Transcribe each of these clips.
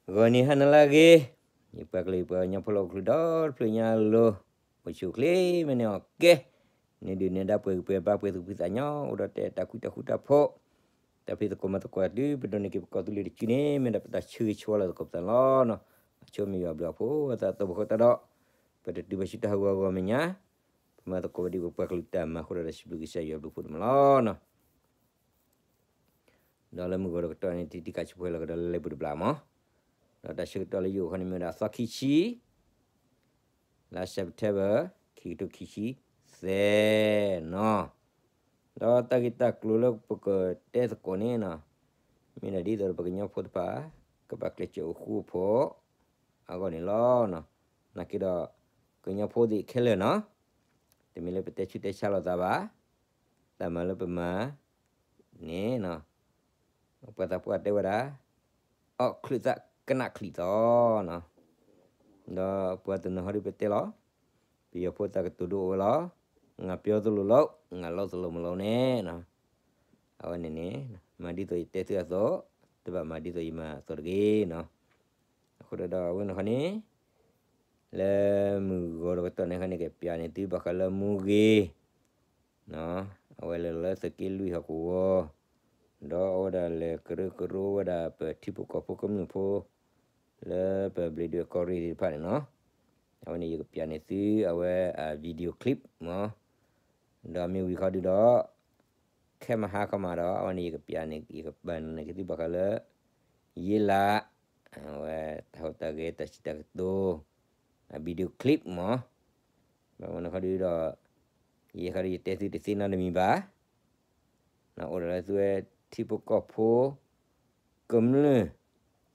ဂီၤနံၤဟါနၤလၢအဂ့ၤ, ယပှၤကလုာ်ယပှၤကညီဖိလၢအိၣ်ချူဒီတဖျၢၣ်ညါအလိၤ, အိၣ်ဆူၣ်အိၣ်ချ့မ့ၢ်န့ၢ်အီၣ်ကဲ, န့ၣ်ဒုးနဲၣ်ဒါပှဲၤကပှဲၤဘါပှဲၤသူၣ်ဖှံသးညီ, အိၣ်ဒီးတဲတၢ်ကွံတၢ်ဃူတၢ်ဖိး, တၢ်ဖံးသကိးမၤသကိးတုၤပဒိးန့ၢ်က့ၤပကိးသူလ့ၤတစုန့ၣ် မ့ၢ်ဒၣ်ပတၢ်ဆၢဂ့ၤဆၢဝါလီၤသကိးပသးန့ၣ်လီၤ. အဆိမ့ၢ်ယွၤဘျုးအဖှိၣ် အသးသီဘၣ်ဃိတၢ်ဒီး, ပတတုၤဘၣ်ဆူတၢ်ဟးဂီၤအဂီၢ်မဲာ်ညါ, ပမၤသကိးဝဲဒ်ပပှၤကလုာ်တၢ်မၤအဃိဒီး စံးဘျုးကစၢ်ယွၤဘျုးဖှိၣ်တမံၤလီၤ. ဒီးလၢမုၢ်ဂီၤတကတီၢ်န့ၣ် တံၤတံၤခါဆူဖိလီၤကဒီးလၢလံာ်ပူၤတဘျီမး, ဒီးတၢ်ဆၢကတီၢ်လၢယအိၣ်ခီန့ၣ်မ့ၢ်ဝဲဒၣ်သီခံဆံ လါ September ခံကထိခံဆံသၢနီၤ, ဒီးတၢ်ဂ့ၢ်တၢ်ကျိၤလၢပကတဲသကိးန့ၣ်နီၤ, မ့ၢ်ဒၣ်ဒ်သိးဒီးပကညီဖိတဖၣ် ကဘၣ်ကျဲးစၢးအိၣ်ဃူအိၣ်ဖိး အဂီၢ်န့ၣ်လီၤ. နာ်က့ဒီး ကညီဖိသ့ၣ်ခဲလၢာ်နီၤ, တမ့ၢ်လၢပတဲဆူးတဲဆါလိာ်သးဘၣ်, တၢ်မၤလၢပမၤန့ၣ် ပှၤသးပှၢ်တဲဝဲဒၣ် အီၣ်ချုးသးကနၣ်ချံးသီနီၤ, ဒီးပှၤတနီၤဟီဒုးပတဲလီၤ, ပယီၤဖိသးကတိၤဒိအိၣ်ဝဲလီၤ, ငါပြောသလိုလုပ်, ငါလုပ်သလိုမလုပ်နဲ့နီၤ, အဝဲန့ၣ်န့ၣ် မၤဒ်သိးယတဲသုအသိး, တဘၣ်မၤဒ်သိးယမၤအသိးတဂ့ၤနီၤ. အဃိဒီးအဝဲန့ၣ်ခီန့ၣ် လၢမုၢ်ဂီၤတကတီၢ်န့ၣ်ခီန့ၣ် ကပျးန့ၢ်သုဘၣ်ဃးလၢမူဂ့ၤ အဝဲလဲၤလၢသုးက့လွံၢ်ဟီၣ်ကဝီၤ, ဒီးအဝဲဒၣ်လဲၤကရၢကရိဝဲဒၣ်ပထံဖိကီၢ်ဖိကမျၢၢ်ဖိ လၢပဘျံးဒွဲၣ်ကီၢ်ရ့ၣ်သ့ၣ်တဖၣ်န့ၣ်နီၤ, အဝဲန့ၣ်ယကပျးန့ၢ်သုအဝဲအ video clip မး, ဒီးမ့ၢ်ဝံၤခီဒုဒီး ခဲမဟါခီမးဒီး အဝဲန့ၣ်ယကပျးန့ၢ် ယကပျးန့ၢ်က့ၤသုဘၣ်ဃးလၢ ယ့လး အဝဲတၢ်ဟူးတၢ်ဂဲၤတၢ်စံးတၢ်ကတိၤ အ video clip မး, ဘၣ်မနုၤခီဒုဒီး ယဲခီဒုယတဲသုတသ့နီတမံၤဘၣ်, အိၣ်ဒီးလၢသုဝဲထံဖိကီၢ်ဖိ ကမျၢၢ်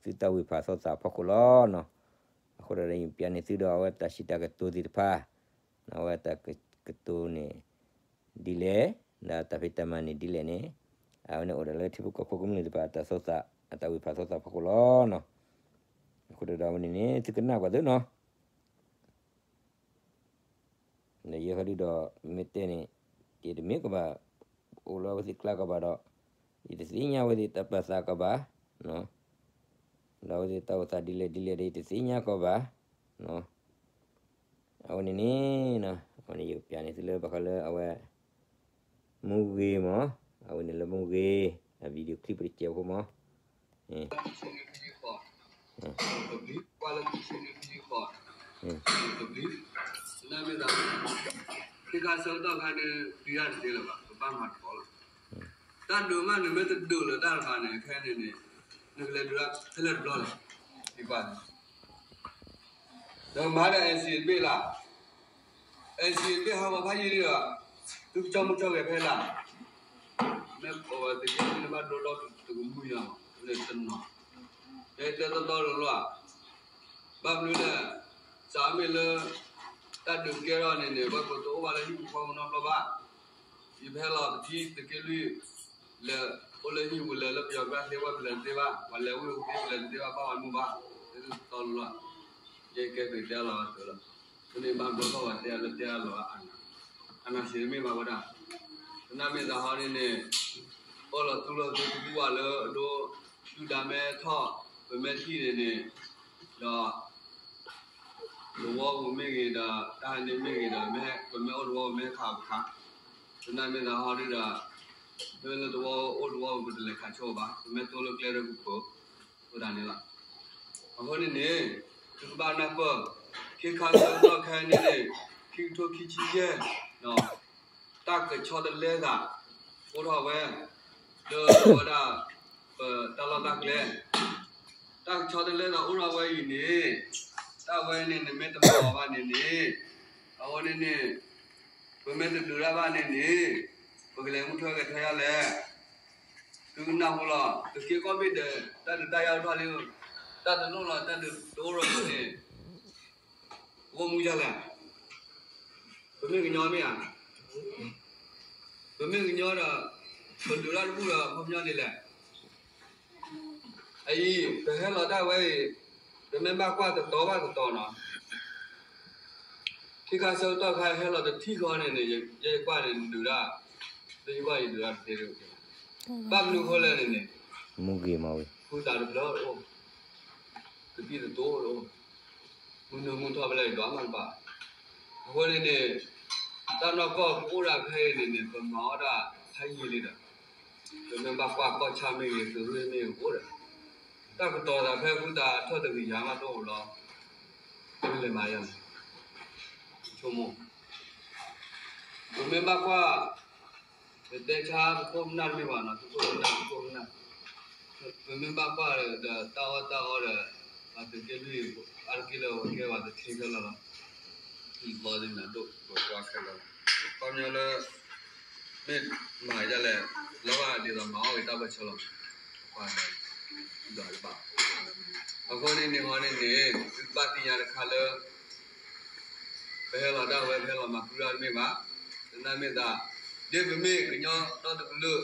သုတၢ်ဝံၢ်ဖးသီသးဖီခိၣ်လီၤနီၤ, အဃိဒီးယပျးန့ၢ်သုဒီးအဝဲတၢ်စံးတၢ်ကတိၤသ့ၣ်တဖၣ်, အဝဲတၢ်ကတိၤန့ၣ် ဒ်လဲၣ်, ဒီးတၢ်ဖံးတၢ်မၤန့ၣ်ဒ်လဲၣ်န့ၣ်, အဝဲန့ၣ်အိၣ်ဒီးလၢထံဖိကီၢ်ဖိကမျၢၢ်သ့ၣ်တဖၣ်တၢ်သီသး အတၢ်ဝံၢ်ဖးသီသးဖီခိၣ်လီၤနီၤ, အဃိဒီးအဝဲန့ၣ်န့ၣ် သုကနၣ်ပှၤသ့နီၤ ဒီးယဲခီဒုဒီး မ့ၢ်တဲန့ၣ် ယတမ့ၢ်ကဘၣ် အိၣ်လၢအဝဲသ့ၣ်ကျါကီးဘၣ်ဒီး ယတသ့ၣ်ညါအဝဲသ့ၣ်တၢ်ပာ်သးကီးဘၣ်, ဒီးအဝဲသ့ၣ်တၢ်အိၣ်သးဒ်လဲၣ်ဒ်လဲၣ်ဒီး ယတသ့ၣ်ညါကီးဘၣ်, အဝဲန့ၣ်န့ၣ် အဝဲန့ၣ်ယကပျးန့ၢ်သုလၢဘၣ်ဃးလၢအဝဲ မူဂ့ၤမး, အဝဲန့ၣ်လၢမူဂ့ၤ အ video clip တကဲးဖိမး တၢ်ဒုးမးန့ၣ်မ့ၢ်တဒုးလၢတၢ်တခါန့ၣ် ပဘၣ်မၤတဘၣ်လီၤ. တၢ်ဒုးမးန့ၣ်မ့ၢ်တဒုးလၢတၢ်တခါန့ၣ် ခဲန့ၣ်န့ၣ် နကလဲၤဒုးဒၣ်ထဲလဲၣ်တဘျီလဲၣ် ဒ်ကွၢ်န့ၣ် နကမၤဒီး NCA တဘ့ၣ်လၢ NCA တဘ့ၣ်ဟးဂီၤဖးယံာ်ဒီး သုကကၠီမုၢ်ကၠီဂဲၤဖဲလၢ မ့ၢ်အဝဲသ့ၣ်က့ၤန့ၣ်ဘၣ်ဒိဒီးတကမူၢ်ယါမး လၢတနီၤ တဲတဲတီတီလီၤလီၤ ဘၣ်မနုၤလဲၣ် စးမ့ၢ်လၢ တၢ်ဒုးကဲထီၣ်န့ၣ်န့ၣ် ဝဲပတအိၣ်ဘၣ်လၢဟံၣ်ပူၤဃီပူၤနီတဘျီဘၣ်. ယဖဲလီၤပထံၣ်သုးက့လွံၢ် လဲၤအိၣ်လၢဟံၣ်ပူၤလဲၤလၢပယီၤကျါသ့ ဝဲပလဲၤတသ့ဘၣ် ပှၤလဲၤဝ့ၢ်ပူၤသ့ပလဲၤတသ့ဘၣ် ဘၣ်ဝဲမုၢ်ဘၣ် တဲတီလီၤ ယကဲသုးတဲလီၤဝဲသုးလီၤ မ့ၢ်ဘၣ်ဘျီထီၣ်ဝဲတဲလၢတဲအလီၤ အနၢ်ဆံးမ့ၢ်ဘၣ်ဝဲဒၣ် သနာ်မ့ၢ်သးဟီန့ၣ်န့ၣ် ပီၢ်လီၤသူလီၤသူတဘူၣ်ဘၣ်လၢအဒိ ဒုၣ်ဒါမ့ၢ်ထီၣ် ပမ့ၢ်ထံၣ်န့ၣ်န့ၣ် ဒီး သဝီပူၤမ့ၢ်ဂ့ၤဒီး တၢ်ဟဲန့ၣ်မ့ၢ်ဂ့ၤဒီး မ့ၢ်ပမ့ၢ်အိၣ်သဝီပူၤမ့ၢ်ဟဲခးပခး သနာ်မ့ၢ်သးဟီဒုဒီး မ့ၢ်လၢသဝီအိၣ်သဝီပူၤပတလဲၤခးဆိဘၣ် ပမ့ၢ်တိၢ်လၢကျဲဒီးပခိၣ် အဃိသတးန့ၣ်လီၤ. အဃိန့ၣ်န့ၣ် သုကဘၣ်နၢ်ပၢၢ် ခ့ခါဆၢကတီၢ်ခဲအံၤန့ၣ်န့ၣ် ခံကထိခံဆံယဲၢ် တၢ်ကဆီတလဲသး အိၣ်ထီၣ်ဝဲ လၢအဝဲဒၣ် ပတၢ်လီၢ်တၢ်ကျဲ တၢ်ကဆီတလဲသးအိၣ်ထီၣ်ဝဲအံၤန့ၣ် တၢ်ဝဲန့ၣ်နမ့ၢ်တမၤအီၤဘၣ်န့ၣ်န့ၣ် အဝဲန့ၣ်န့ၣ် ပမ့ၢ်တဒုးတၢ်ဘၣ်န့ၣ်န့ၣ် ပကလဲၤမူထွဲဂဲၤထွဲယါလဲၣ် သုကနၢ်ဟူလီၤ သုးက့ကိးဘ့ၣ်ဒဲး တၢ်ဒုးတၢ်ယၤအိၣ်ထီၣ်လံ တၢ်တလိၣ်လီၤ တၢ်ဒုးတအိၣ်ထီၣ်န့ၣ် ပကအိၣ်မူယါလဲၣ် ပမ့ၢ်ကညီမ့ၢ်ဧါ ပမ့ၢ်ကညီဒီး ပဒုးတၢ်တဘူၣ်ဒီး ပကညီဒ်လဲၣ် အအံၤ ပဟဲလီၤတၢ်ဝဲအံၤ ပမ့ၢ်ဘၣ်ကွၢ်တတီၤဘၣ်တတီၤနီၤ ခံခါဆၢကတီၢ်ခါဟဲလီၤတထံၣ်ဃီန့ၣ်န့ၣ် ယဲယကွၢ်န့ၣ် ဒုးတၢ် ယကွၢ်ယဒုးတၢ်တသ့ဒၣ် ဘၣ်မနုၤဃိလဲၣ်န့ၣ်န့ၣ် မူဂ့ၤမးဝဲ ဃုသးတဘျီအိၣ် တပံၢ်တတိၤ, မုၢ်နုာ်မုၢ်ထီၣ်ဖဲလဲၣ်ယဒွးမးတဘၣ်. အဃိန့ၣ်န့ၣ် တၢ်နီၢ်ကီၢ်ပအိၣ်ဒၣ်ဖဲအံၤန့ၣ်န့ၣ် ပမၤအီၣ်ဒၣ်ဖးယံာ်လံဒီး ပမ့ၢ်ဘၣ်ကွၢ်ကီၢ်ဆၣ်မ့ၢ်ဂ့ၤ သုးရ့ၣ်မ့ၢ်ဂ့ၤအိၣ်ဒီး တၢ်ကတီၤသးဖဲဃုသးထီၣ်တဂ့ၤယၤမးတအိၣ်လီၤ. ပလဲၤမၤယၤန့ၣ် ဆိကမိၣ် ပမ့ၢ်ဘၣ်ကွၢ် ပတဲဆါပခိၣ်ပနၢ်တမ့ၢ်ဘၣ်နီၤ, ပခိၣ်ပနၢ် ပခိၣ်ပနၢ်, ပမ့ၢ်ဘၣ်ကွၢ်ဒီးတၢ်အီၣ်တၢ်အီဒီး ပှၤသုးက့လွံၢ် အါတက့ၢ်လၢပကဲပှၤတထံခဲလၢာ်လီၤ. သံဘီသ့ၣ်မနုၤဒိၣ်ပကွၢ်ခဲလၢာ်လီၤ. ခီပညီလၢ မ့ၢ်မၤဒ်လဲၣ် လၢဘၣ်ဒ်သိးမၤအီၣ်က့ၤတၢ်ပၢဆှၢလီၤ. ပှၤဒီးတဘၣ် အဃိန့ၣ်န့ၣ်ဟီန့ၣ်န့ၣ် သုကဘၣ်သ့ၣ်ညါတခါလၢ ပဟဲလီၤဒၣ်ဝဲ ပဟဲလီၤမၤဃုာ်တၢ်တမ့ၢ်ဘၣ်, တနာ်မ့ၢ်သး ဒ်ပမ့ၢ်ကညီဒီတကလုာ်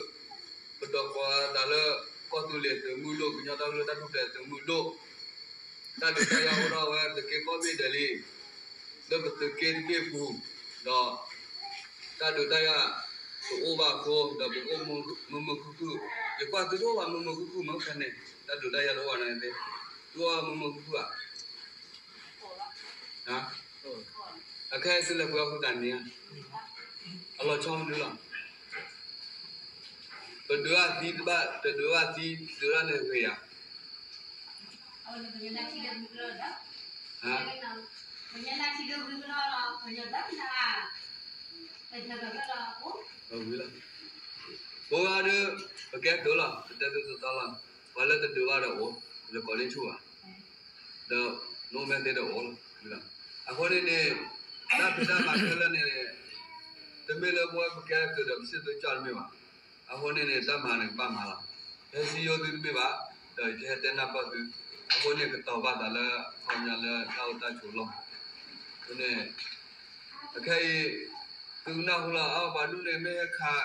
ပဒိးကိးသးလၢ ကီၢ်သူလ့ၤသုးမုၢ်ဒိၣ် ကညီဒီကလုာ်တၢ်ထူၣ်ဖျဲးသုးမုၢ်ဒိၣ် တၢ်ဒုးတၢ်ယၤအိၣ်ထီၣ်ဝဲ ပသုးက့ကိးဘ့ၣ်ဒဲးလံ, လၢပသုးက့တဘ့ၣ်ပူၤ, ဒီး တၢ်ဒုးတၢ်ယၤတအိၣ်ဘၣ်အဃိ ဒီးပအိၣ်မုာ်မုာ်ခုၣ်ခုၣ်, ယကွၢ်သုတအိၣ်ဘၣ်မုာ်မုာ်ခုၣ်ခုၣ်မးခဲန့ၣ် တၢ်ဒုးတၢ်ယၤတအိၣ်ဘၣ်န့ၣ်သ့, သုအိၣ်မုာ်မုာ်ခုၣ်ခုၣ်ဧါ. အခဲအံၤသုလဲၤပှ့ၤအီၣ်ဃုာ်သးန့ၣ်ဧါ, အလီၤဆီမနုၤလီၤ. ပဒုးဘၣ်သံတဘၣ် တဒုးဘၣ်သံ ဒုးတၢ်န့ၣ်ဂ့ၤဧါ. ပဝံၤလီၤ. ပဝဲဒၣ်ဒီး ပကဲသုးလီၤ ပတဲသုတသီလီၤ. ပှၤလၢတဒုးဘၣ်ဒီးအိၣ် လၢကိးန့ၢ်ဆူၣ်ဘၣ် ဒီး နအိၣ်မ့ၢ်သ့ဒီးအိၣ်လီၤ. အဃိန့ၣ်န့ၣ် တၢ်ဖံးတၢ်မၤခဲလၢာ်န့ၣ် တမ့ၢ်လၢပဝဲပကဲသုးဒီးပစံၣ်သုကၠီၣ်တမ့ၢ်ဘၣ်. အဃိန့ၣ်န့ၣ် တၢ်မၤန့ၣ်ကဘၣ်မၤလီၤ. ဟဲစံယိၣ်သုတမ့ၢ်ဘၣ်, ဒီးယကဟဲတဲနၢ်ပၢၢ်သု. အဃိန့ၣ် ကတီၤဘၣ်သးလၢ ခီပညီလၢတၢ်အိၣ်တၢ်ဆိးလီၢ်န့ၣ် အခဲအံၤ သုကနၢ်ဟူလီၤ အပှၤဒူၣ်န့ၣ် မ့ၢ်ဟဲခး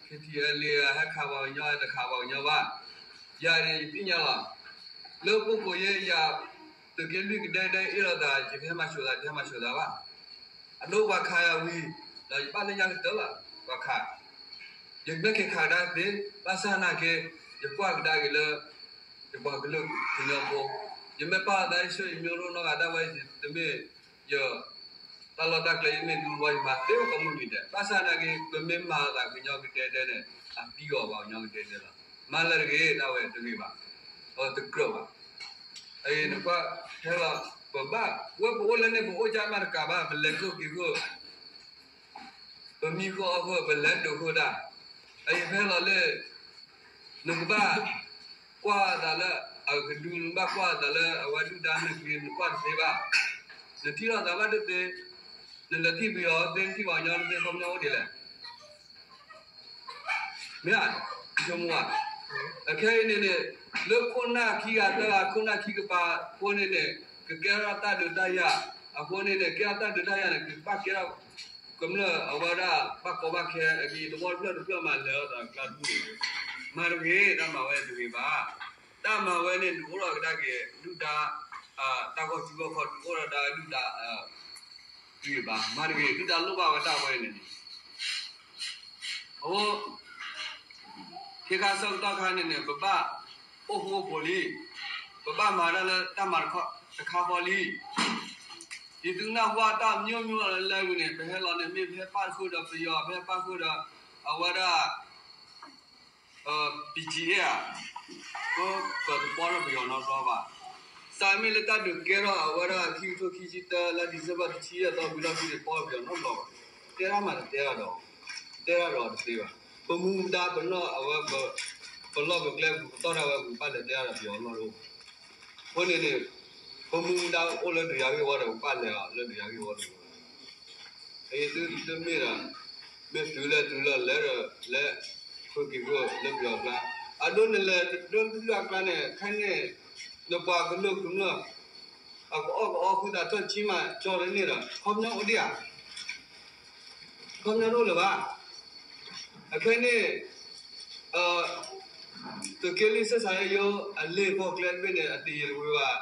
ခ့ထံအလံၤ ဟဲခးပှၤကညီ တခးပှၤကညီဘၣ်. ယၤန့ၣ် ယသ့ၣ်ညါလီၤ. လၢပူၤကွံာ်ယဲယၤ သုးက့လွံၢ်ကဒဲကဒဲအ့ၣ်လိာ်သး ယကဟဲမၤဆိးသး ယဟဲမၤဆိးသးဘၣ်. အဒိပှၤခးယၤဝံၤ ဒီးယဘၣ်လၢညါကတၢၢ်လီၤ ပှၤခး ယမ့ၢ်က့ၤခးကဒါသ့ ဘၣ်ဆၣ်နာ်က့ ယကွၢ်ကဒါက့ၤလၢ ယပှၤကလုာ်ကညီဖိ, ယမ့ၢ်ပာ်လီၤသးယဆၢယမံၤရိနီၢ်ဂၤဒၣ်ဝဲ တမ့ၢ်ယ တၢ်လီၢ်တၢ်ကျဲ ယမ့ၢ်ဒူဘီ ယမၤသ့ဝဲကိးမုၢ်နံၤဒဲး, ဘၣ်ဆၣ်နာ်က့ ပမ့ၢ်မၤသးကညီကဒဲကဒဲန့ၣ် အသံအီၤဘၣ်ကညီကဒဲကဒဲလီၤ. မၤလၢတဂ့ၤ ဒၣ်ဝဲတဂ့ၤဘၣ်, တကြၢးဘၣ်. အအံၤနကွၢ် ဟဲလီၤ ပဘၣ် ဝဲပအိၣ်လၢန့ၣ် ပအိၣ်ကၢ်မးတကးဘၣ် ပလဲၤခိၣ်က့ၤခိၣ် ပမံဃုာ်အီၣ်ဃုာ် ပလဲၤဒိးဃုာ်တၢ်, အအံၤဖဲလီၤလၢ နကဘၣ်ကွၢ်သးလၢ အကဒု နဘၣ်ကွၢ်သးလၢအဝဲဒုၣ်ဒါမ့ၢ်ဂ့ၤ နကွၢ်တသ့ဘၣ်, နထံၣ်လိာ်သးမးတသ့, နလဲၤထံၣ်ပယီၤသ့ နထံၣ်ပှၤကညီတသ့ ခီပညီအိၣ်ဒ်လဲၣ် မ့ၢ်ဧါ, ဆိကမိၣ်ဧါ. အခဲအံၤန့ၣ်န့ၣ် လၢခိၣ်နၢ်ခံဂၤသၢဂၤ ခိၣ်နၢ်ခံကပၤအဃိန့ၣ်န့ၣ် ကကဲထီၣ်တၢ်ဒုးတၢ်ယၤ, အဃိန့ၣ်န့ၣ် ကဲထီၣ်တၢ်ဒုးတၢ်ယၤန့ၣ် ကဘၣ်ကဲထီၣ် ကမျၢၢ်အဝဲဒၣ် ဘၣ်ကီဘၣ်ခဲ အဂ့ၤတဝီတဖျၢၣ်တဖျၢၣ်မးလဲၤအသးကျါတဘူၣ်န့ၣ် မၤတဂ့ၤ, တၢ်မၤဝဲတဂ့ၤဘၣ်. တၢ်မၤဝဲန့ၣ် ဒုးအိၣ်ထီၣ်ကဒါက့ၤ ဒုၣ်ဒါ တၢ်ဂီၢ်စုဂီၢ်ခီ ဒုးအိၣ်ထီၣ်ဒါဒုၣ်ဒါ တဂ့ၤဘၣ်, မၤတဂ့ၤ, ဒုၣ်ဒါလိၣ်ဘၣ်ဝဲတၢ်ဝဲန့ၣ်န့ၣ် အဃိ ခ့ခါဆၢကတီၢ်ခါန့ၣ်န့ၣ် ပဘၣ်အိၣ်ဃူအိၣ်ဖိးလံ, ပဘၣ်မၤတၢ်လၢတၢ်မၤတခါဃီလံ. ဒ်သုကနၢ်ဟူတၢ်မံၤမံၤလၢအဝဲန့ၣ် ပဟဲလီၤန့ၣ် မ့ၢ်ပဟဲပာ်ဃုာ်ဒီးပယီၤ ပဟဲပာ်ဃုာ်ဒီး အဝဲဒၣ် ပံကံအ့ၣ်ဧါ, ပတပီဒီးပယီၤနီတဘျီဘၣ်. စးမ့ၢ်လၢတၢ်ဒုးကဲထီၣ်အဝဲဒၣ်ခံကထိခံဆံတၢ လါ December တဆံယဲၢ်သီဝံၤလီၢ်ခံန့ၣ် ပီဒီးပယီၤနီတဘျီဘၣ်. တဲတၢ်မးတတဲတၢ်ဒီး တဲတၢ်ဒီးတသ့ဘၣ်. ပမူပဒါပနီၣ်အဝဲ ပလီၢ်ပကျဲပူၤ ပတီၢ်ဒၣ်ဝဲပူၤ ပဘၣ်လဲၤတဲတၢ်ဒီးပယီၤလီၢ်တအိၣ်ဘၣ်. အဃိန့ၣ်န့ၣ် ပမူပဒါအိၣ်လၢဒုးယၤဂ့ၢ်ဝီဒီး ပဘၣ်လဲၤအီၤလၢဒုးယၤဂ့ၢ်ဝီတအိၣ်ဘၣ်. အအံၤသုတမ့ၢ်ဒီး မ့ၢ်တုၤလၢတုၤလၢလဲၤဒီးလဲၤ ဃုာ်က့ၤဃုာ်လၢပယီၤအကျါ, အဒိနလဲၤလၢပယီၤအကျါန့ၣ် ခဲန့ၣ် နပှၤကလုာ်ကမျၢၢ် အကအီၣ်ကအီဃုသးထီၣ်ဆံးမး ကၠီတန့ၢ်ဒီး ခီပညီအိၣ်ဒံးဧါ, ခီပညီတအိၣ်လၢၤဘၣ်. အခဲန့ၣ် သုးက့လွံၢ် ဆက်ဆံရေးရုံး အလ့ၣ်ဖီကျဲတဘ့ၣ်န့ၣ် အတယံာ်တဝ့ၤဘၣ်,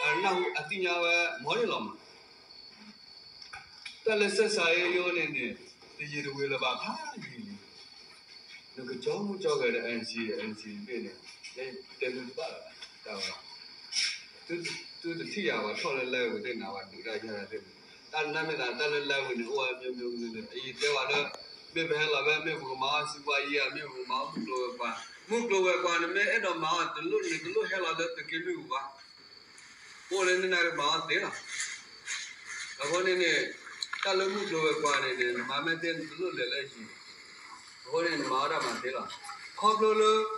အနၢ်ဟူအသ့ၣ်ညါဝဲမ့ၢ်န့ၣ်လီၤမး. တၢ်လၢဆက်ဆံရေးရုံးန့ၣ်န့ၣ် တယံာ်တဝ့ၤလၢၤဘၣ်ဖးယံာ်လံ. နကကၠီမူကၠီဂဲၤဒီး NCA NCA တဘ့ၣ်န့ၣ် တဲလုၢ်တဘၣ်လၢၤဘၣ်. သုတထံၣ်ယၤ ပှၤထီၣ်လၢ live သ့ၣ်န့ၣ် ပှၤဒုးတၢ်ယၤသ့ၣ်န့ၣ်, တၢ်နၢ်မ့ၢ်သးတၢ်လၢ live န့ၣ် အိၣ်ဝဲမ့ၢ်မ့ၢ်မနုၤန့ၣ် အယတဲဝဲလၢ မ့ၢ်ပဟဲလီၤဖဲ မ့ၢ်ပကမၤအီၣ်စံးပှၤယံၤဧါ, မ့ၢ်ပကမၤအီၣ်မုၢ်ကျိၤဝဲၤကွာ်, မုၢ်ကျိၤဝဲၤကွာ်န့ၣ် မ့ၢ်အဲၣ်ဒိးမၤအီၣ်တလိၣ်န့ၣ် တလိၣ်ဟဲလီၤလၢသုးက့လွံၢ်ပူၤဘၣ်, အိၣ်လၢန့ၣ်နကမၤအီၣ်သ့လီၤ. အဃိန့ၣ်န့ၣ် တၢ်လၢမုၢ်ကျိၤဝဲၤကွာ်န့ၣ်န့ၣ် နမၤမ့ၢ်သ့န့ၣ် တလိၣ်လဲၤလၢယံၤ, အဃိန့ၣ် နမၤအီၣ်တၢ်မၤသ့လီၤ. ခီဖျိလၢ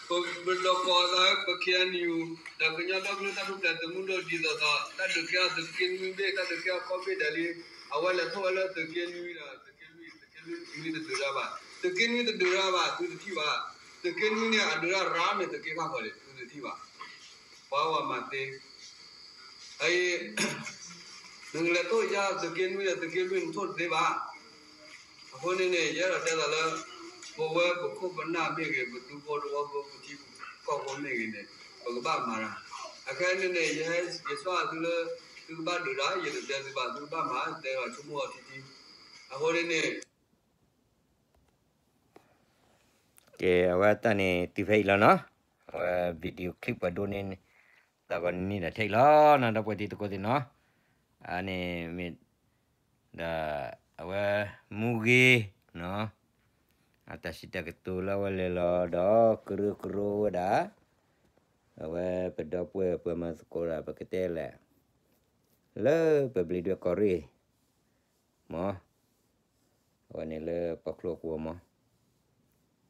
ပ ပဒီးကိးသး ပ ခ့အ့ၣ်အၣ်ယူၣ် ဒီးကညီဒီကလုာ်တၢ်ထူၣ်ဖျဲးသုးမုၢ်ဒိၣ် ဒ်သိးသိး တၢ်ဒုးကဲထီၣ်သုးက့နွံဘ့ၣ် တၢ်ဒုးကဲထီၣ်ကီၢ်ဘ့ၣ်ဒဲးလံ, အဝဲလဲၤထီၣ်ဝဲလၢသုးက့နွံဒီး သုးက့လွံၢ် သုးက့နွံတဒုးတၢ်ဘၣ်, သုးက့နွံတဒုးတၢ်ဘၣ် သုတထံၣ်ဘၣ်, သုးက့နွံန့ၣ် အဒုးတၢ်ရၤမ့ၢ်သုးက့ဖးဖီလံ သုတထံၣ်ဘၣ်, ပှၤဝဲမၤသ့ အအံၤ နကလဲၤထီၣ်ယါသုးက့နွံဒီးသုးက့လွံၢ် နထီၣ်တသ့ဘၣ်. အဃိန့ၣ်န့ၣ် ယအဲၣ်ဒိးတဲသးလၢ ပဝဲပခိၣ်ပနၢ်မ့ၢ်ဂ့ၤ, ပဒူဖိသဝီဖိ ပထံပကီၢ်ဖိမ့ၢ်ဂ့ၤန့ၣ် ပကဘၣ်မၤတၢ်. အခဲအံၤန့ၣ်န့ၣ် ယဟဲ ယစံးအီၤသုလၢ သုကဘၣ်ဒုးတၢ် ယတတဲသုဘၣ်, သုကဘၣ်မၤ တဲဒီးဆိကမိၣ်အီၤထံထံ. အဃိန့ၣ်န့ၣ် ကဲ အဝဲတၢ်န့ၣ်တုၤဖဲအံၤလီၤနီၤ, အဝဲ video clip ပှၤဒိန့ၢ် တၢ်ဂီၤနံၤဒီးထဲအံၤလီၤနီၤ, ဒီပုၢ်ဝဲၢ်တံၤသကိးသ့ၣ်နီၤ, အန့ၣ်မ့ၢ် ဒီး အဝဲ မူဂ့ၤနီၤ, အတၢ်စံးတၢ်ကတိၤလၢအဝဲလဲၤလီၤဒီးကရၢကရိဝဲဒၣ်, အဝဲပဒီပုၢ်ဝဲၢ်ပှၤမၤသကိးဒီး ပကတဲလဲၣ်, လၢပဘျံးဒွဲၣ်ကီၢ်ရ့ၣ် မ့ၢ် အဝဲန့ၣ်လၢပှၤကျိၤအပူၤမ့ၢ်,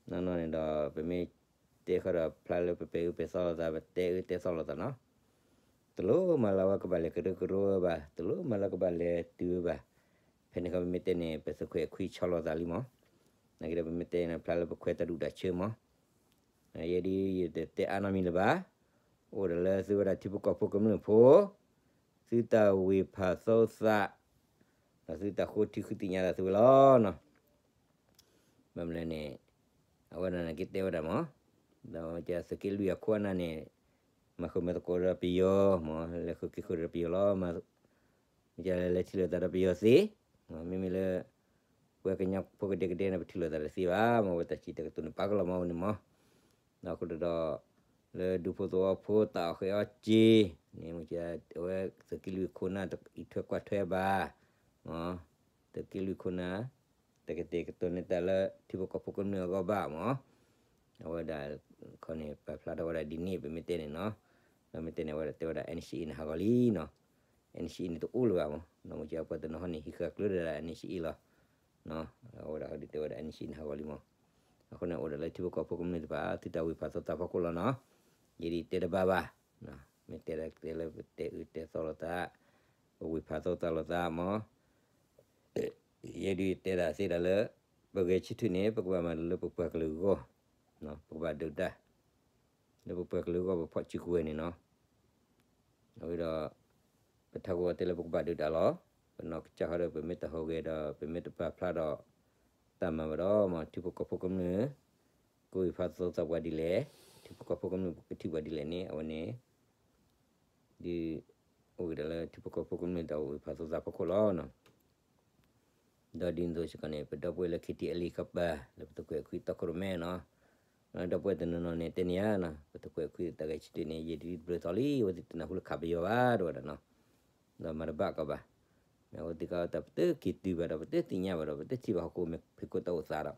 နီၢ်နီၢ်န့ၣ်ဒီး ပမ့ၢ်တဲဃီဒီးဖျါလၢပပဲာ်အၢပဲာ်သီလိာ်သး ပတဲအၢတဲသီလိာ်သးနီၤ, တလိၣ်မၤလၢအဝဲကဘၣ်လဲၤကရၢကရိဝဲဘၣ်, တလိၣ်မၤလၢကဘၣ်လဲၤတုၤဝဲဘၣ်. ဖဲန့ၣ်ခီပမ့ၢ်တဲန့ၣ် ပသုးခွဲးခွံဆီလိာ်သးလံမ့ၢ်, နာ်က့ဒီးပမ့ၢ်တဲန့ၣ် ဖျါလၢပခွဲးတၢ်ဒူၣ်တၢ်ဆၢမ့ၢ်, ယဲဒ်ယတတဲအါနီတမံၤလၢၤဘၣ်, အိၣ်ဒီးလၢသုဝဲဒၣ်ထံဖိကီၢ်ဖိကမျၢၢ်ဖိ သုတၢ်ဝံၢ်ဖးသိသး, ဒီးသုတၢ်ဃိထံဃုသ့ၣ်ညါဒၣ်သုဝဲလီၤနီၤ. ဘၣ်မနုၤလဲၣ်န့ၣ် အဝဲဒၣ်န့ၣ်က့ၤတဲဝဲဒၣ်မ့ၢ်, ဒီးမ့ၢ်ကသုးက့လွံၢ်အခိၣ်အနၢ်န့ၣ် မၤဃုာ်မၤသကိးဒီးပယီၤမ့ၢ်, လဲၤဃုာ်က့ၤဃုာ်ဒီးပယီၤလီၤ, မ့ၢ်ကလဲၤထံၣ်လိာ်သးဒီးပယီၤသ့, မ့မ့ၢ်လၢ ပဝဲကညီဖိကဒဲကဒဲန့ၣ် ပထံၣ်လိာ်သးတသ့ဘၣ်, မ့ၢ်ဝဲတၢ်စံးတၢ်ကတိၤန့ၣ် ပာ်ကလီၤမ့ၢ်ဝဲန့ၣ်မ့ၢ်, ဒီးအဃိဒီး လၢဒူဖိသဝီဖိတၢ်အီၣ်ဃဲးအီၣ်စ့န့ၣ် မ့ၢ်က အဝဲသုးက့လွံၢ်ခိၣ်နၢ်အံးထွဲကွၢ်ထွဲဘၣ်, သုးက့လွံၢ်ခိၣ်နၢ် တကတဲာ်ကတီၤန့ၢ်တၢ်လၢထံဖိကီၢ်ဖိကမျၢၢ်အဂီၢ်ဘၣ်မ့ၢ်, အဝဲဒၣ်ခီန့ၣ် ပာ်ဖျါထီၣ်ဝဲဒၣ်ဒ်န့ၣ် ပမ့ၢ်တဲန့ၣ်နီၤ, ဒီးမ့ၢ်တဲန့ၣ် အဝဲဒၣ်တဲဝဲဒၣ် NCA န့ၣ်ဟးဂီၤလံနီၤ, NCA န့ၣ်တအိၣ်လၢၤဘၣ်မ့ၢ်, ဒီးမ့ၢ်ကပှၤတနီၤဟီန့ၣ် ဟံးဃာ်ကျၢၤဒၣ် NCA လီၤ, အဝဲဒၣ်ဟီဒုးတဲဝဲဒၣ် NCA န့ၣ်ဟးဂီၤလံမ့ၢ်, အဃိန့ၣ် အိၣ်ဒီးလၢထံဖိကီၢ်ဖိကမျၢၢ်တဖၣ် သုတၢ်ဝံၢ်ဖးသိသးဖီခိၣ်လီၤနီၤ, ယဲဒ်တဲတဘၣ်ဘၣ်, မ့ၢ်တဲဒၣ်တဲလၢပတဲအၢတဲသီလိာ်သး, ပဝံၢ်ဖးသိသးလိာ်သးမ့ၢ် ယဲဒ်တဲဒၣ်သ့ဒၣ်လၢ ပဂဲၤဆၢထၢၣ်န့ၣ် ပကဘၣ်မၤလၢပပှၤကလုာ်အဂီၢ်, ပကဘၣ်ဒုးတၢ် လၢပပှၤကလုာ်အဂီၢ် ပဖီၣ်စုကဝဲၤန့ၣ်နီၤ, အဝဲဒီး ပထးခိၣ်တဲလၢပကဘၣ်ဒုးတၢ်လီၤ, ပနီၢ်ကစၢ်ဃီဒီး ပမ့ၢ်တဟူးဂဲၤဒီး ပမ့ၢ်တပာ်ဖျါဒီး တၢ်မၤဘၣ်ဒီး မ့ၢ်ထံဖိကီၢ်ဖိကမျၢၢ် ကဝံၢ်ဖးသိသးပှၤဒ်လဲၣ်, ထံဖိကီၢ်ဖိကမျၢၢ်ကထံၣ်ပှၤဒ်လဲၣ်န့ၣ် အဝဲန့ၣ် ဒ် အိၣ်က့ၤဒီးလၢထံဖိကီၢ်ဖိကမျၢၢ်တၢ်ဝံၢ်ဖးသိသးဖီခိၣ်လီၤ. ဒီးဒ်န့ၣ်အသိးစ့ၢ်ကီးန့ၣ် ပဒီပုၢ်ဝဲၢ်လၢ KTLA ကပၤ လၢပသုးခွဲးခွံတီခိၣ်ရိၣ်မဲနီၤ, ဒီပုၢ်ဝဲၢ်တနီၤနီၤန့ၣ် တဲန့ၢ်ဧါနီၤ ပသုးခွဲးခွံတၢ်ဂဲၤဆၢထၢၣ်န့ၣ် ယံာ်တဘျုးသီလံ အဝဲသ့ၣ်တနၢ်ဟူလၢခးပယီၤဘၣ် တဲဝဲဒၣ်နီၤ, ဒီးမၤတဘၣ်ကီးဘၣ်, အဝဲသ့ၣ်ကီးတၢ်ပတက့ၤတုၤဘၣ်ဒီး ပတသ့ၣ်ညါဘၣ်ဒီး ပတထံၣ်ဘၣ်ဟီၣ်ခိၣ်မဲာ်ဖံးခိၣ်တၢ်အိၣ်သးဒီး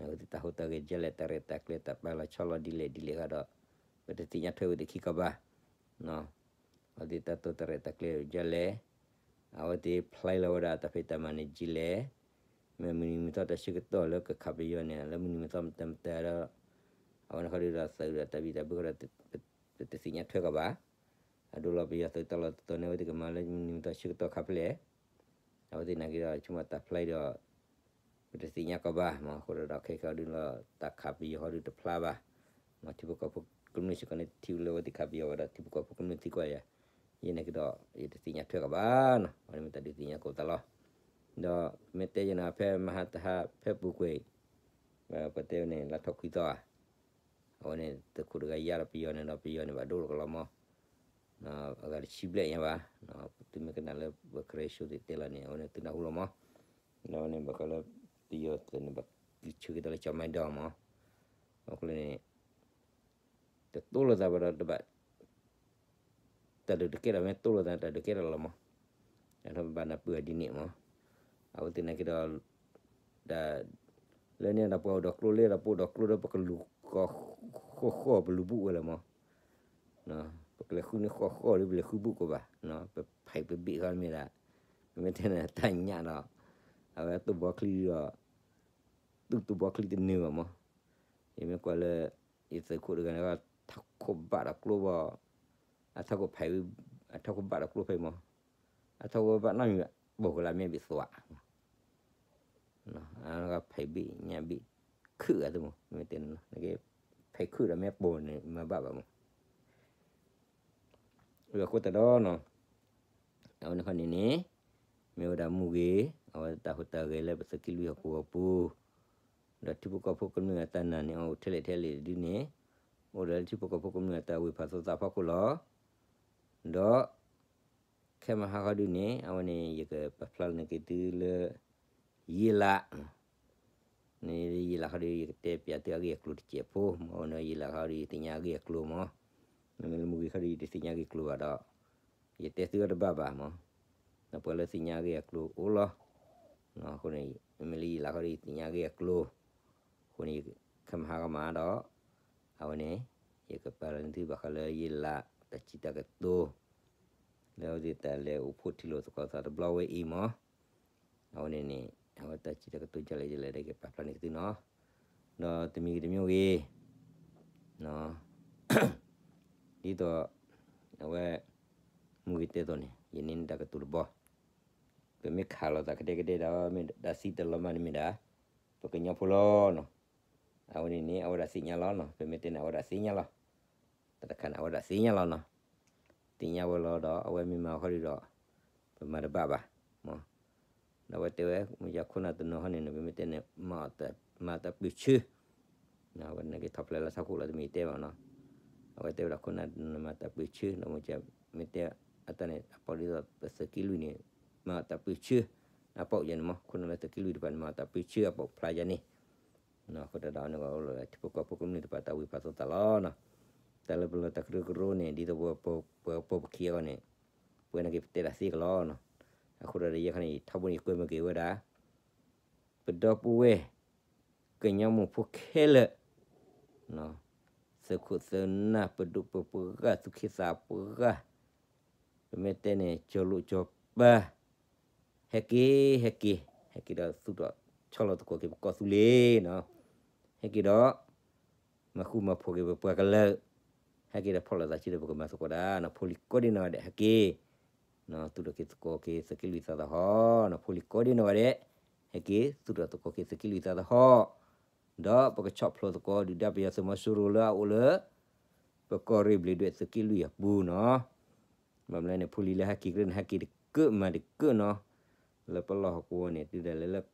အဝဲသ့ၣ်တၢ်ဟူးတၢ်ဂဲၤဒ်လဲၣ် တၢ်ရဲၣ်တၢ်ကျဲၤ တၢ်ပာ်လီၤဆီလီၤဒ်လဲၣ်ဒ်လဲၣ်ဃီဒီး ပတသ့ၣ်ညါထွဲဝဲသ့ၣ်ခံကီးဘၣ် အဝဲသ့ၣ်တၢ်တိာ်တၢ်ရဲၣ်တၢ်ကျဲၤဒ်လဲၣ်, အဝဲသ့ၣ်ဖျါလီၤဝဲဒၣ်တၢ်ဖံးတၢ်မၤန့ၣ်ဒ်လဲၣ်, မ့ၢ်မုၢ်နံၤမုၢ်သီတၢ်ဆၢကတီၢ်လၢကခးပယီၤန့ၣ် လၢမုၢ်နံၤမုၢ်သီမတၤမတၤဒီး အဝဲန့ၣ်ဃီဒီး သုးဒီးတၢ်ဘံၣ်တၢ်ဘၢဃီဒီး ပတသ့ၣ်ညါထွဲကီးဘၣ်, အဒိလီၤပယီၤသုးတၢ်လီၢ်တတီၤန့ၣ် အဝဲသ့ၣ်ကမၤလၢမုၢ်နံၤမုၢ်သီဆၢကတီၢ်ခါဖဲလဲၣ်, အဝဲသ့ၣ်နာ်က့ဒီး ဆိကမိၣ်တၢ်ဖျါအံၤဒီး ပတသ့ၣ်ညါကီးဘၣ်မး, အဃိဒီးခဲကီဒုးလီၤ တၢ်ခးပယီၤဟီဒုးတဖျါဘၣ်, ထံဖိကီၢ်ဖိကမျၢၢ်စ့ၢ်ကီးန့ၣ် ထံၣ်လၢအဝဲသ့ၣ်ခးပယီၤဝဲဒီး ထံဖိကီၢ်ဖိကမျၢၢ်သံကွၢ်ယၤ, ယဲနာ်က့ဒီး ယတသ့ၣ်ညါထွဲကီးဘၣ်နီၤ, အဝဲန့ၣ်မ့ၢ်တၢ်ဒုးသ့ၣ်ညါကိးသးလီၤ, ဒီးမ့ၢ်တဲယဲနီၤ ဖဲမဟါတဟါဖဲပူၤကွံာ် ပတဲဝဲန့ၣ် လါထီၣ်ခွံသီဧါ, အဝဲန့ၣ် သုးခိၣ်တဂၤယါဒီးပယီၤန့ၣ်ဒီး ပယီၤန့ၣ်ဘၣ်ဒိတကလီၤမး, အဂၤတဆံဘျဲၣ်ညါဘၣ်, သုမ့ၢ်ကနၣ်လၢပကရၢဆိသ့ၣ်တဲလီၤန့ၣ် အဝဲန့ၣ်သုနၢ်ဟူလီၤမး, ဒီးအဝဲန့ၣ်ဘၣ်ဃးလၢ ပယီၤသုးန့ၣ်ဘၣ် ကဆၢက့ၤတၢ်လၢကၠီၤမဲဒီမး, အဃိန့ၣ် တတိလိာ်သးဘၣ်ဒီးတဘၣ် တၢ်ဒုးတကဲထီၣ်မ့ၢ်တိၢ်လိာ်သး တၢ်ဒုးကဲထီၣ်လီၤမး, တၢ်ဘၣ်နၢ်ပၢၢ်ဒ်န့ၣ်မး, အဝဲသ့ၣ်နာ်က့ဒီး ဒ် လၢန့ၣ်ဒီးပှၤအိၣ်ဒီးကျိလၢဒီး ပအိၣ်ဒီးကျိဒီး ပကလူၤဃီဃီ ပလူၤဘူးဝဲလၢမး, ပကလဲၤဃုန့ၢ်ဃီဃီဒီး ပလဲၤဃုဘူးကဘၣ်, ပဖံးပဘ့ၣ်ဃီမ့ၢ်ဒၣ်, ပမ့ၢ်တဲန့ၣ်တၢ်ညၣ်ဒီး အဝဲတိၢ်ဘီချံဒီး သူၣ်တိၢ်ဘီချံတနုာ်ဘၣ်မး, ယမ့ၢ်ကွၢ်လၢ ယသုးခိၣ်တဂၤန့ၣ် ထီၣ်ခိၣ်ဘၣ်ဒီးကျိဘၣ်, အထီၣ်ခိၣ်ဖံး, အထီၣ်ခိၣ်ဘၣ်ဒီးကျိဖဲမး, အထီၣ်ခိၣ်ဘၣ်နီတမံၤဘၣ် ပိာ်ဃုာ်လၢအမဲဘ့ၣ်သွး ဖံးဘ့ၣ်ညၣ်ဘ့ၣ်ခုၣ်ဂၤသုမး, မ့ၢ်တဲန့ၣ် နကဖံးခုၣ်ဒီးမ့ၢ်ပိာ်န့ၣ် မၤဘၣ်ဘၣ်မး, အဃိသတးဒီးနီၤ, အဝဲန့ၣ်ခီန့ၣ်န့ၣ် မ့ၢ်ဝဲဒၣ်မူဂ့ၤ, အဝဲတၢ်ဟူးတၢ်ဂဲၤလၢပသုးက့လွံၢ်ဟီၣ်ကဝီၤပူၤ, ဒီးထံဖိကီၢ်ဖိကမျၢၢ်အတၢ်နာ်န့ၣ် အိၣ်ထဲလဲၣ်ထဲလဲၣ်ဒ်န့ၣ်, အိၣ်ဒီးလၢထံဖိကီၢ်ဖိကမျၢၢ်အတၢ်ဝံၢ်ဖးသိသးဖီခိၣ်လီၤ. ဒီး ခဲမဟါခီဒုန့ၣ် အဝဲန့ၣ် ယကပာ်ဖျါလီၤန့ၢ်က့ၤသုလၢ ယ့လး န့ၣ် ယ့လးခီဒီး ယကတဲပျးသုအဂ့ၢ်အကျိၤတစဲးဖိမး, အဝဲန့ၣ်ယ့လးခီဒီး ယသ့ၣ်ညါအဂ့ၢ်အကျိၤမး, မ့မ့ၢ်လၢမူဂ့ၤခီဒီး ယတသ့ၣ်ညါအဂ့ၢ်အကျိၤဘၣ်ဒီး ယတဲသုအီၤတဘၣ်ဘၣ်မး, ဒီးပှၤလၢသ့ၣ်ညါအဂ့ၢ်အကျိၤအိၣ်လီၤ, အဃိန့ၣ် မ့မ့ၢ်လၢယ့လးခီဒီး ယသ့ၣ်ညါအဂ့ၢ်အကျိၤ, အဃိန့ၣ် ခဲမဟါကမၣ်ဒီး အဝဲန့ၣ် ယကပာ်လီၤန့ၢ်သုဘၣ်ဃးလၢယ့လး တၢ်စံးတၢ်ကတိၤ လၢအဝဲသ့ၣ်တၢ်လဲၤအိၣ်ဖှိၣ်ထံလိာ်သကိးသးတဘျီဝဲအံၤမး, အဝဲန့ၣ်န့ၣ် အဝဲတၢ်စံးတၢ်ကတိၤဒ်လဲၣ်ဒ်လဲၣ်ဒီး ယကပာ်ဖျါန့ၢ်က့ၤသုနီၤ, ဒီးတမံၤဂ့ၤတမံၤဂ့ၤ ဒ်သိး အဝဲ မူဂ့ၤတဲသိးန့ၣ် ယန့ၢ်န့ၢ်တၢ်ကတိၤတဘီ, ပမ့ၢ်ခးလိာ်သးကဒဲကဒဲဒီး မ့ၢ်တၢ်စံးတၢ်လီၤမးန့ၣ်မ့ၢ်ဒၣ် ပကညီဖိလီၤနီၤ, အဝဲန့ၣ်န့ၣ် အဝဲဒၣ်သ့ၣ်ညါလီၤနီၤ, ပမ့ၢ်တဲန့ၣ် အဝဲဒၣ်သ့ၣ်ညါလီၤ, တၢ်တခါန့ၣ် အဝဲဒၣ်သ့ၣ်ညါလီၤနီၤ, သ့ၣ်ညါဝဲလီၤဒီး အဝဲမ့ၢ်မၤအီၤခီဒုဒီး ပမၤတဘၣ်ဘၣ်, ဒီးအဝဲတဲဝဲ မ့ၢ်ယခိၣ်နၢ်တနီၤဟီန့ၣ် ပမ့ၢ်တဲန့ၣ် မၤတၢ်ပၢၢ်ဆၢ အဝဲန့ၣ်က့ၤထီၣ်ဖျဲးလၢထးခိၣ်လီၤ တမ့ၢ်တဲဘၣ်နီၤ, အဝဲတဲဝဲဒၣ်ခိၣ်နၢ်တနီၤမၤတၢ်ပၢၢ်ဆၢ ဒီးမ့ၢ်မ့ၢ်တဲ အတၢ်န့ၣ် အပိာ်ဒ်သိးပသုးက့လွံၢ်န့ၣ် မၤတၢ်ပၢၢ်ဆၢ, အပိာ်ယၤန့ၣ်မး ခိၣ်နၢ်လၢသုးက့လွံၢ်တဖၣ်န့ၣ် မၤတၢ်ပၢၢ်ဆၢအပိာ်ဖျါယၤန့ၣ်, အဃိသတးဒီးန့ၣ် အိၣ်လၢထံဖိကီၢ်ဖိကမျၢၢ်တဖၣ်တၢ်ဝံၢ်ဖးသိသးလီၤနီၤ, တၢ်လၢပလီၤတၢ်ကရၢကရိန့ၣ် ဒ်သိးပှၤပိာ်ပခံအဂီၢ်န့ၣ် ပဝဲန့ၣ်က့ၤပတဲဒၣ်သ့ကလီၤနီၤ, အဃိဒီးယဲခီန့ၣ် ထီဘိန့ၣ် ယကွဲမုာ်က့ၤဝဲဒၣ် ပဒီပုၢ်ဝဲၢ် ကညီမိၢ်ဖိခဲလၢာ် သုးခိၣ်သုးနၢ် ပဒိၣ်ပပှၤဂၤ သူၣ်က့သးပှၤဂၤ, ပမ့ၢ်တဲန့ၣ် ကၠီၤလိာ်ကၠီၤပၤ, ဟဲက့ၤ ဟဲက့ၤ ဟဲက့ၤဒီးသူၣ်ထီၣ်ဆီလီၤသကိးက့ၤပကီၢ်သူလ့ၤနီၤ, ဟဲက့ၤဒီး မၤဃူမၤဖိးက့ၤပပှၤကလုာ်, ဟဲက့ၤဒီးဖီၣ်လိာ်သးဆၢဒီးပကမၤသကိးတၢ်နီၤ, ဖိလံၤကိးဒံနီၢ်ဂၤဒဲး ဟဲက့ၤ သူၣ်ထီၣ်က့ၤသကိးက့ၤသုးက့လွံၢ်သးသဟီၣ်နီၤ, ဖိလံၤကိးဒံနီၢ်ဂၤဒဲး ဟဲက့ၤသူၣ်ထီၣ်သကိးက့ၤသုးက့လွံၢ်သးသဟီၣ်, ဒီးပကဆီၣ်ဖျိးသကိးဒုၣ်ဒါပယီၤသုးမီၤစိရိၤလၢအအိၣ်လၢ ပကီၢ်ရ့ၣ်ဘျ့းဒွဲၣ်သုးက့လွံၢ်အပူၤနီၤ, ဘၣ်မနုၤန့ၣ် ဖိလံၤလၢဟဲက့ၤကရၢန့ၣ် ဟဲက့ၤတကၢးမၤတကၢးနီၤ, လၢပလီၢ်ဟီၣ်ကဝီၤန့ၣ် တုၤဒၣ်လဲာ်လၢ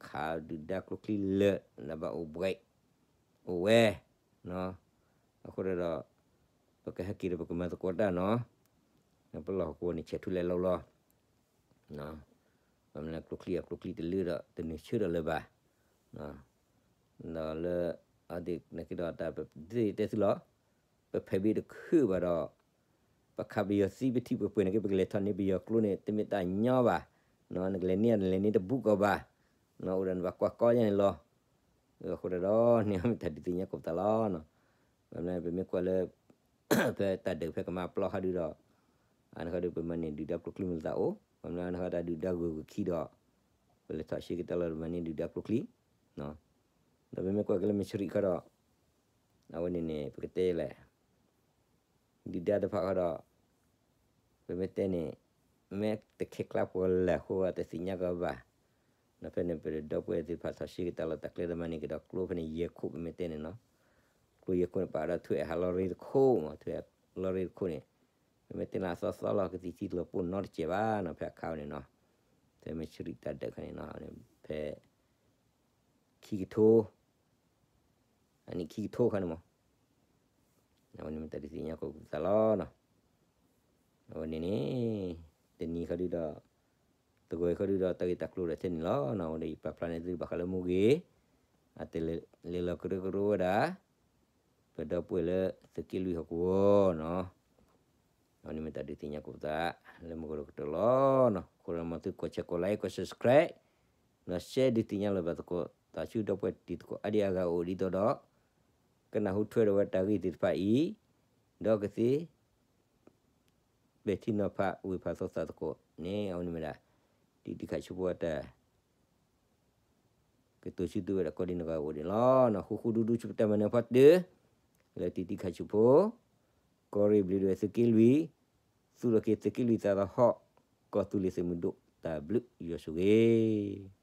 ခးဒုၣ်ဒါကျိချံလၢာ် နဘၣ်အိၣ်ဘှံး အိၣ်ဝဲ အဃိဒီး ပကဟဲက့ၤဒီးပကမၤသကိးတၢ်နီၤ, ပလီၢ်ဟီၣ်ကဝီၤန့ၣ် ဆဲးထူလဲၤလီၤလီၤ, ဘၣ်မနုၤကျိချံအကျိချံတလၢဒီး တနုာ်ဆၢဒီးလၢၤဘၣ်, ဒီးလၢ အဒ်န့ၣ်က့ၤဒီးတၢ်ပတဲသုလီၤ, ပဖံးဘ့ၣ်တခုဘၣ်ဒီး ပခးပယီၤသံပထံၣ်ပှဲၤပှဲၤန့ၣ်က့ၤ ပကလဲၤထီၣ်န့ၢ်ပယီၤကျိန့ၣ် တမ့ၢ်တၢ်ညီဘၣ်, နကလဲၤန့ၢ် နလဲၤန့ၢ်တဘူးကီးဘၣ်, အိၣ်ဒီးနဘၣ်ကွၢ်ကီယါန့ၣ်လီၤ, အဃိဒီးန့ၣ် မ့ၢ်တၢ်ဒုးသ့ၣ်ညါကိးပသးလီၤ, ဘၣ်မနုၤပမ့ၢ်ကွၢ်လၢ ဖဲတၢ်ဒုးဖဲကမါပျီခါဒုဒီး အန့ၣ်ခါဒီး ပမၤန့ၢ်ဒုၣ်ဒါကျိချံမ့ၢ်သးအိၣ်, ဘၣ်မနုၤအန့ၣ်ခါတၢ်ဒုၣ်ဒါဂုၤဂုၤခံဒီး ပလဲၤထီၣ်ဆှၢက့ၤတၢ်လီၢ်မၤန့ၢ်ဒုၣ်ဒါကျိချံ, ဒီးပမ့ၢ်ကွၢ်က့ၤလၢမ့ၢ်ဆရံၣ်ခါဒီး အဝဲန့ၣ်န့ၣ် ပကတဲလဲၣ် ဒုၣ်ဒါတဖၣ်ဃီဒီး ပမ့ၢ်တဲန့ၣ် မ့ၢ်တခဲကျါပှၤလၢ်ဃိတသ့ၣ်ညါကီးဘၣ်, ဒီးဖဲန့ၣ် ပဒီပုၢ်ဝဲၢ်သ့ၣ်တဖၣ်ထီၣ်ဆှၢက့ၤတၢ်လီၢ်တၢ်ကျဲဒီးမၤန့ၢ်က့ၤဒီးကျိဖဲန့ၣ်ယဲၢ်ခိၣ် ပမ့ၢ်တဲန့ၣ်နီၤ, ကျိယဲၢ်ခိၣ်န့ၣ် ပာ်ဒီးထွဲဟးလီၤရ့တခိၣ်မး, ထွဲလီၤရ့တခိၣ်န့ၣ် ပမ့ၢ်တဲန့ၣ်အသီသီလီၤ ကသံၣ်ထံကျိပိၢ်နီတစဲးဘၣ်နီၤ, ဖဲအခါန့ၣ်နီၤ, ဖဲမ့ၢ်ဆရံၣ်တၢ်ဒုးခါန့ၣ်နီၤ, ဖဲ ခံကထိ အနံၣ်ခံကထိခါန့ၣ်မး, အဝဲန့ၣ်မ့ၢ်တၢ်ဒုးသ့ၣ်ညါကိးပသးလီၤနီၤ, အဝဲန့ၣ်န့ၣ် တနံၤခါဒုဒီး သဂၢၢ်ခါဒုဒီး တၢ်ဂ့ၢ်တၢ်ကျိၤဒီးထဲန့ၣ်လီၤ, အဝဲဒီးယပာ်ဖျါန့ၢ်သုဘၣ်ဃးလၢမူဂ့ၤ အတလဲၤလီၤကရၢကရိဝဲဒၣ် ပဒီပုၢ်ဝဲၢ်လၢသုးက့လွံၢ်ဟီၣ်ကဝီၤနီၤ, အဝဲန့ၣ်မ့ၢ် တၢ်ဒုးသ့ၣ်ညါကိးပသူ လၢမုၢ်ကီၢ်လၢကတၢၢ်လီၤ. အဃိဒီးမ်သုကိး share ကိး like ကိး subscribe နီၢ် share ဒုးသ့ၣ်ညါလၢၤဘၣ်သကိး သးဆူဒီပုၢ်ဝဲၢ်တံၤသကိးအါဒံအါဂၤအိၣ်ဒ်သိးဒီး ကနၢ်ဟူထွဲဒီးဝဲတၢ်ဂ့ၢ်သ့ၣ်တဖၣ်အံၤ ဒီးကသ့ ပဲာ်ထံနီၤဖးဝ့ၢ်ဖးသီသးသကိးန့ၣ် အဝဲန့ၣ်မ့ၢ်ဒၣ် တံၤတံၤခးဆူဖိအတၢ် ကတိၤဆူသုဝဲဒၣ်ကိးဒံနီၢ်ဂၤအိၣ်န့ၣ်လီၤ. ဃူဃူဒူဒူဆူပတၢ်မၤနၢၤဖီတၢၢ် လၢတံၤတံၤခးဆူဖိ ကီၢ်ရ့ၣ်ဘျုးဒိၣ်ဝဲသုးက့လွံၢ် သူၣ်ထီၣ်က့ၤသုးက့လွံၢ်သးသဟီၣ် ကီၢ်သူလ့ၤသုးမုၢ်ဒိၣ် တၢ်ဘျုးယွၤဆိၣ်ဂ့ၤ